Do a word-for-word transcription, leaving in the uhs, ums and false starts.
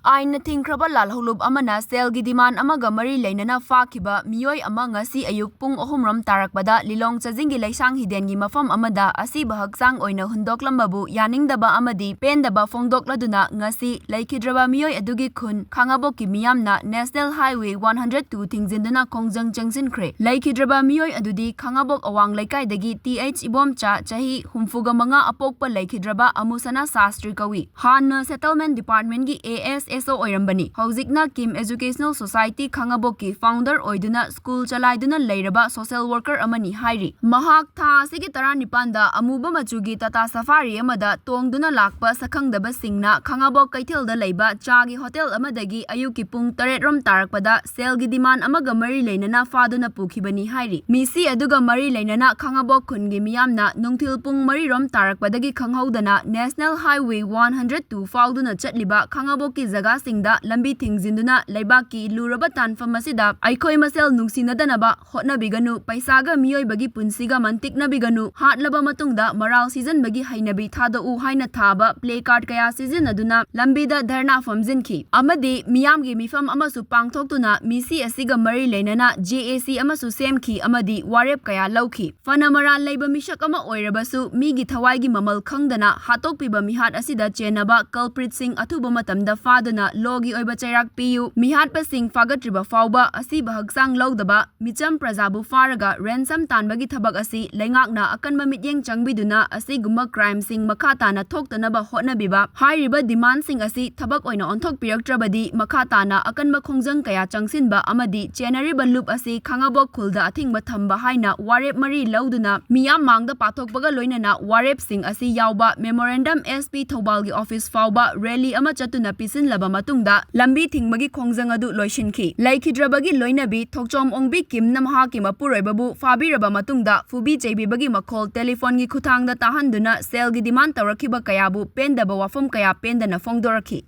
ꯑꯥꯏꯟꯅ ꯊꯤꯡꯈ꯭ꯔꯕ ꯂꯥꯜꯍꯧꯂꯨꯞ ꯑꯃꯅ ꯁꯦꯜꯒꯤ ꯗꯤꯃꯥꯟ ꯑꯃꯒ ꯃꯔꯤ ꯂꯩꯅꯅ ꯐꯥꯈꯤꯕ ꯃꯤꯑꯣꯏ ꯑꯃ ꯉꯁꯤ ꯑꯌꯨꯛ ꯄꯨꯡ ꯑꯍꯨꯝ ꯔꯣꯝ ꯇꯥꯔꯛꯄꯗ ꯂꯤꯂꯣꯡ ꯆꯥꯖꯤꯡꯒꯤ ꯂꯩꯁꯥꯡ ꯍꯤꯗꯦꯟꯒꯤ ꯃꯐꯝ ꯑꯃꯗ ꯑꯁꯤꯕ ꯍꯛꯆꯥꯡ ꯑꯣꯏꯅ ꯍꯨꯟꯗꯣꯛꯂꯝꯕꯕꯨ ꯌꯥꯅꯤꯡꯗꯕ ꯑꯃꯗꯤ ꯄꯦꯟꯗꯕ ꯐꯣꯡꯗꯣꯛꯂꯗꯨꯅ ꯉꯁꯤ ꯂꯩꯈꯤꯗ꯭ꯔꯕ ꯃꯤꯑꯣꯏ ꯑꯗꯨꯒꯤ ꯈꯨꯟ ꯈꯥꯉꯕꯣꯛꯀꯤ ꯃꯤꯌꯥꯝꯅ National Highway one hundred two ꯊꯤꯡꯖꯤꯟꯗꯨꯅ ꯈꯣꯡꯖꯪ ꯆꯪꯁꯤꯟꯈ꯭ꯔꯦ꯫ ꯂꯩꯈꯤꯗ꯭ꯔꯕ ꯃꯤꯑꯣꯏ ꯑꯗꯨꯗꯤ ꯈꯥꯉꯕꯣꯛ ꯑꯋꯥꯡ ꯂꯩꯀꯥꯏꯗꯒꯤ ꯇꯤ ꯑꯩꯆ ꯏꯕꯣꯝꯆꯥ, ꯆꯍꯤ ꯍꯨꯝꯐꯨꯒ ꯃꯉꯥ, ꯑꯄꯣꯛꯄ ꯂꯩꯈꯤꯗ꯭ꯔꯕ ꯑꯃꯨꯁꯅꯥ ꯁꯥꯁꯇ꯭ꯔꯤ ꯀꯧꯏ꯫ ꯍꯥꯟꯅ Settlement Department ꯀꯤ A S S O ꯑꯣꯏꯔꯝꯕꯅꯤ꯫ ꯍꯧꯖꯤꯛꯅ ꯀꯤꯝ Educational Society ꯈꯥꯉꯕꯣꯛꯀꯤ founder ꯑꯣꯏꯗꯨꯅ ꯁ꯭ꯀꯨꯜ ꯆꯂꯥꯏꯗꯨꯅ ꯂꯩꯔꯕ social worker ꯑꯃꯅꯤ ꯍꯥꯏꯔꯤ꯫ ꯃꯍꯥꯛ ꯊꯥ ꯑꯁꯤꯒꯤ ꯇꯔꯥꯅꯤꯄꯥꯟꯗ ꯑꯃꯨꯕ ꯃꯆꯨꯒꯤ Tata Safari ꯑꯃꯗ ꯇꯣꯡꯗꯨꯅ ꯂꯥꯛꯄ ꯁꯛꯈꯪꯗꯕꯁꯤꯡꯅ ꯈꯥꯉꯕꯣꯛ ꯀꯩꯊꯦꯜꯗ ꯂꯩꯕ ꯆꯥꯒꯤ ꯍꯣꯇꯦꯜ ꯑꯃꯗꯒꯤ ꯑꯌꯨꯛꯀꯤ ꯄꯨꯡ ꯇꯔꯦꯠ ꯔꯣꯝ ꯇꯥꯔꯛꯄꯗ ꯁꯦꯜꯒꯤ demand ꯑꯃꯒ ꯃꯔꯤ ꯂꯩꯅꯅ ꯐꯥꯗꯨꯅ ꯄꯨꯈꯤꯕꯅꯤ ꯍꯥꯏꯔꯤ꯫ ꯃꯤꯁꯤ ꯑꯗꯨꯒ ꯃꯔꯤ ꯂꯩꯅꯅ ꯈꯥꯉꯕꯣꯛ ꯈꯨꯟꯒꯤ ꯃꯤꯌꯥꯝꯅ ꯅꯨꯡꯊꯤꯜ ꯄꯨꯡ ꯃꯔꯤ ꯔꯣꯝ ꯇꯥꯔꯛꯄꯗꯒꯤ ꯈꯪꯍꯧꯗꯅ National Highway one hundred two ꯐꯥꯎꯗꯨꯅ ꯆꯠꯂꯤꯕ ꯈꯥꯉꯕꯣꯛꯀꯤ ꯖꯒꯥꯁꯤꯡꯗ ꯂꯝꯕꯤ ꯊꯤꯡꯖꯤꯟꯗꯨꯅ ꯂꯩꯕꯥꯛꯀꯤ ꯂꯨꯔꯕ ꯇꯥꯟꯐꯝ ꯑꯁꯤꯗ ꯑꯩꯈꯣꯏ ꯃꯁꯦꯜ ꯅꯨꯡꯁꯤꯅꯗꯅꯕ ꯍꯣꯠꯅꯕꯤꯒꯅꯨ, ꯄꯩꯁꯥꯒ ꯃꯤꯑꯣꯏꯕꯒꯤ ꯄꯨꯟꯁꯤꯒ ꯃꯟꯇꯤꯛꯅꯕꯤꯒꯅꯨ, ꯍꯥꯠꯂꯕ ꯃꯇꯨꯡꯗ ꯃꯔꯥꯜ ꯁꯤꯖꯤꯟꯕꯒꯤ ꯍꯩꯅꯕꯤ ꯊꯥꯗꯣꯛꯎ ꯍꯥꯏꯅ ꯊꯥꯕ placard ꯀꯌꯥ ꯁꯤꯖꯤꯟꯅꯗꯨꯅ ꯂꯝꯕꯤꯗ ꯙꯔꯅꯥ ꯐꯝꯖꯤꯟꯈꯤ ꯑꯃꯗꯤ ꯃꯤꯌꯥꯝꯒꯤ ꯃꯤꯐꯝ ꯑꯃꯁꯨ ꯄꯥꯡꯊꯣꯛꯇꯨꯅ ꯃꯤꯁꯤ ꯑꯁꯤꯒ ꯃꯔꯤ ꯂꯩꯅꯅ J A C ꯑꯃꯁꯨ ꯁꯦꯝꯈꯤ ꯑꯃꯗꯤ ꯋꯥꯔꯦꯞ ꯀꯌꯥ ꯂꯧꯈꯤ꯫ ꯐꯅ ꯃꯔꯥꯜ ꯂꯩꯕ ꯃꯤꯁꯛ ꯑꯃ ꯑꯣꯏꯔꯕꯁꯨ ꯃꯤꯒꯤ ꯊꯋꯥꯏꯒꯤ ꯃꯃꯜ ꯈꯪꯗꯅ ꯍꯥꯠꯇꯣꯛꯄꯤꯕ ꯃꯤꯍꯥꯠ ꯑꯁꯤꯗ ꯆꯦꯟꯅꯕ culprit ꯁꯤꯡ ꯑꯊꯨꯕ ꯃꯇꯝꯗ ꯐꯥꯗꯨꯅ law ꯒꯤ ꯑꯣꯏꯕ ꯆꯩꯔꯥꯛ ꯄꯤꯌꯨ꯫ ꯃꯤꯍꯥꯠꯄꯁꯤꯡ ꯐꯥꯒꯠꯇ꯭ꯔꯤꯕ ꯐꯥꯎꯕ ꯑꯁꯤꯕ ꯍꯛꯆꯥꯡ ꯂꯧꯗꯕ ꯃꯤꯆꯝ ꯄ꯭ꯔꯖꯥꯕꯨ ꯐꯥꯔꯒ ransom ꯇꯥꯟꯕꯒꯤ ꯊꯕꯛ ꯑꯁꯤ ꯂꯩꯉꯥꯛꯅ ꯑꯀꯟꯕ ꯃꯤꯠꯌꯦꯡ ꯆꯪꯕꯤꯗꯨꯅ ꯑꯁꯤꯒꯨꯝꯕ crime ꯁꯤꯡ ꯃꯈꯥ ꯇꯥꯅ ꯊꯣꯛꯇꯅꯕ ꯍꯣꯠꯅꯕꯤꯕ꯫ ꯍꯥꯏꯔꯤꯕ demand ꯁꯤꯡ ꯑꯁꯤ ꯊꯕꯛ ꯑꯣꯏꯅ ꯑꯣꯟꯊꯣꯛꯄꯤꯔꯛꯇ꯭ꯔꯕꯗꯤ ꯃꯈꯥ ꯇꯥꯅ ꯑꯀꯟꯕ ꯈꯣꯡꯖꯪ ꯀꯌꯥ ꯆꯪꯁꯤꯟꯕ ꯑꯃꯗꯤ ꯆꯦꯟꯅꯔꯤꯕ ꯂꯨꯞ ꯑꯁꯤ ꯈꯥꯉꯕꯣꯛ ꯈꯨꯜꯗ ꯑꯊꯤꯡꯕ ꯊꯝꯕ ꯍꯥꯏꯅ ꯋꯥꯔꯦꯞ ꯃꯔꯤ ꯂꯧꯗꯨꯅ ꯃꯤꯌꯥꯝ ꯃꯥꯡꯗ ꯄꯥꯊꯣꯛꯄꯒ ꯂꯣꯏꯅꯅ ꯋꯥꯔꯦꯞꯁꯤꯡ ꯑꯁꯤ ꯌꯥꯎꯕ memorandum S P ꯊꯧꯕꯥꯜꯒꯤ office ꯐꯥꯎꯕ rally ꯑꯃ ꯆꯠꯇꯨꯅ ꯄꯤꯁꯤꯟꯂꯕ ꯃꯇꯨꯡꯗ ꯂꯝꯕꯤ ꯊꯤꯡꯕꯒꯤ ꯈꯣꯡꯖꯪ ꯑꯗꯨ ꯂꯣꯏꯁꯤꯟꯈꯤ꯫ ꯂꯩꯈꯤꯗ꯭ꯔꯕꯒꯤ ꯂꯣꯏꯅꯕꯤ ꯊꯣꯛꯆꯣꯝ ꯑꯣꯡꯕꯤ ꯀꯤꯝꯅ ꯃꯍꯥꯛꯀꯤ ꯃꯄꯨꯔꯣꯏꯕꯕꯨ ꯐꯥꯕꯤꯔꯕ ꯃꯇꯨꯡꯗ ꯐꯨꯕꯤ ꯆꯩꯕꯤꯕꯒꯤ ꯃꯈꯣꯜ telephone ꯒꯤ ꯈꯨꯠꯊꯥꯡꯗ ꯇꯥꯍꯟꯗꯨꯅ ꯁꯦꯜꯒꯤ demand ꯇꯧꯔꯛꯈꯤꯕ ꯀꯌꯥꯕꯨ ꯄꯦꯟꯗꯕ ꯋꯥꯐꯝ ꯀꯌꯥ ꯄꯦꯟꯗꯅ ꯐꯣꯡꯗꯣꯔꯛꯈꯤ꯫